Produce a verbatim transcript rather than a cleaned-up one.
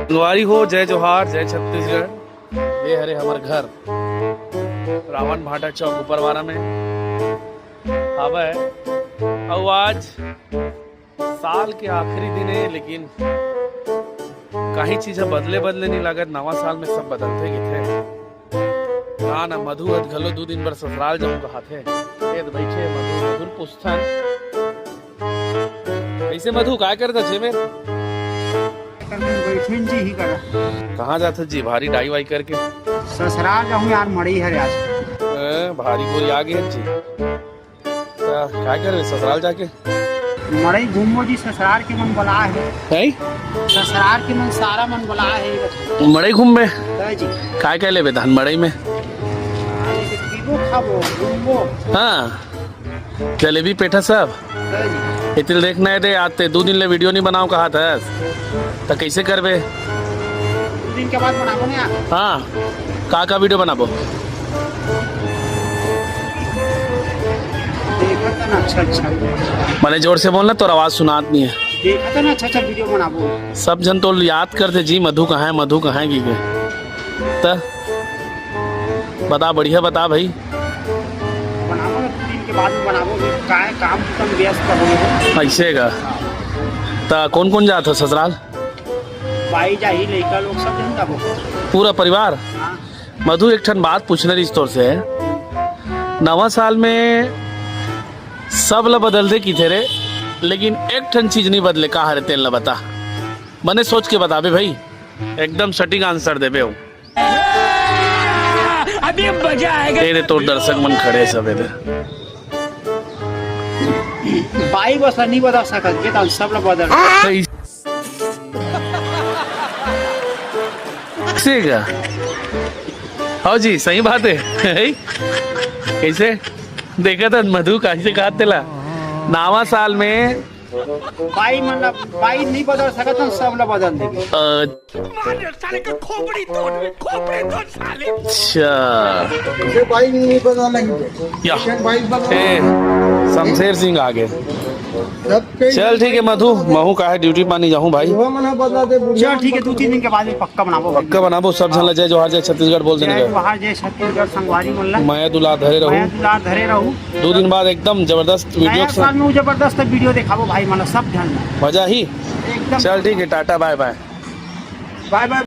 संगवारी हो, जय जोहार, जय छत्तीसगढ़। ये हरे हमर घर, रावण भाटा चौक, ऊपरवारा में हवय। अउ आज साल के आखिरी दिन हे, लेकिन काही चीज ह बदले बदले नहीं लागत। नवा साल में सब बदलथे गिथे। ना ना, मधु हत घलो दू दिन बर ससुराल जाऊं कहाथे। ए त बइठे मधु, मधु ल पूछथन। कइसे मधु, काय करत हस एमेर? बइठे जी ही करा। कहाँ जात हस जी, भारी डाई वाई करके? ससुराल जाऊं यार, मड़ई हरे आज। ए, भारी गोरी आ गे हस जी। त काय करबे ससुराल जाके? मड़ई घूमबो जी, ससुराल के मन बला हे। हैं? ससुराल के मन सारा मन बला हे। मड़ई घूमबे? त जी। काय काय लेबे धान मड़ई में? आज पीबो, खाबो, घूमबो। हाँ, जलेबी पेठा सब। त जी। इतिल देख नहीं दे, आज ते दू दिन ले वीडियो नहीं बनाओ कहात हस, त कइसे करबे? दू दिन के बाद बनाबो ना यार। हाँ, का का वीडियो बनाबो? देखत हन अच्छा अच्छा। माने जोर से बोल ना, तोर आवाज सुनात नहीं है। देखत हन अच्छा अच्छा वीडियो बनाबो। सब झन तो याद करथे जी, मधु कहाँ है, मधु कहाँ है की के। त बता, बढ़िया बता भाई। बनाबो ना, दू दिन के बाद में बनाबो, अभी काय काम खतम, व्यस्त हो गए। ऐसे का? त कौन कौन जात हो ससुराल? बाई जाही, लइका लोग सब झन जाबो। पूरा परिवार? हाँ। मधु, एक ठन बात पूछना रहिस तोर से। नवा साल में सब ल बदल दे किथे रे, लेकिन एक ठन चीज नहीं बदले, का हरे तेन ल बता। बने सोच के बताबे भाई, एकदम सटीक आंसर देबे हो। अभी मजा आएगा। ए दे तोर दर्शक मन खड़े हे सब, ए दे। बाई बस नहीं बदल सकत, ये तो सब ल बदल। से का? हाँ जी, सही बात है। हैं? कैसे? देखा था मधु, कैसे कहा तेला? नवा साल में बाई मतलब, बाई नहीं बदल सकत, हम सब ल बदल देबे। अ, मार साले का खोपड़ी तोड़, खोपड़ी तोड़ साले। अच्छा। ये बाई नहीं बदल नहीं। या। ये बाई बदल। ए, शमशेर सिंह आ गे। सब के चल ठीक है मधु, महू का है ड्यूटी पानी जाहूँ भाई। वो मन बदला दे, बुढ़िया चल ठीक है, दू तीन दिन के बाद में पक्का बनाबो। पक्का बनाबो, सब झन ला जय जोहार, जय छत्तीसगढ़ बोल देने जय का। जोहार, जय छत्तीसगढ़, संगवारी मन ला। मया दुलार धरे रहू। मया दुलार धरे रहू। दू दिन बाद एकदम जबरदस्त वीडियो नया के साथ। साल में वो जबरदस्त वीडियो देखाबो भाई मन ला, सब झन ला। मजा ही। एकदम। चल ठीक है, टाटा बाय बाय। बाय बाय।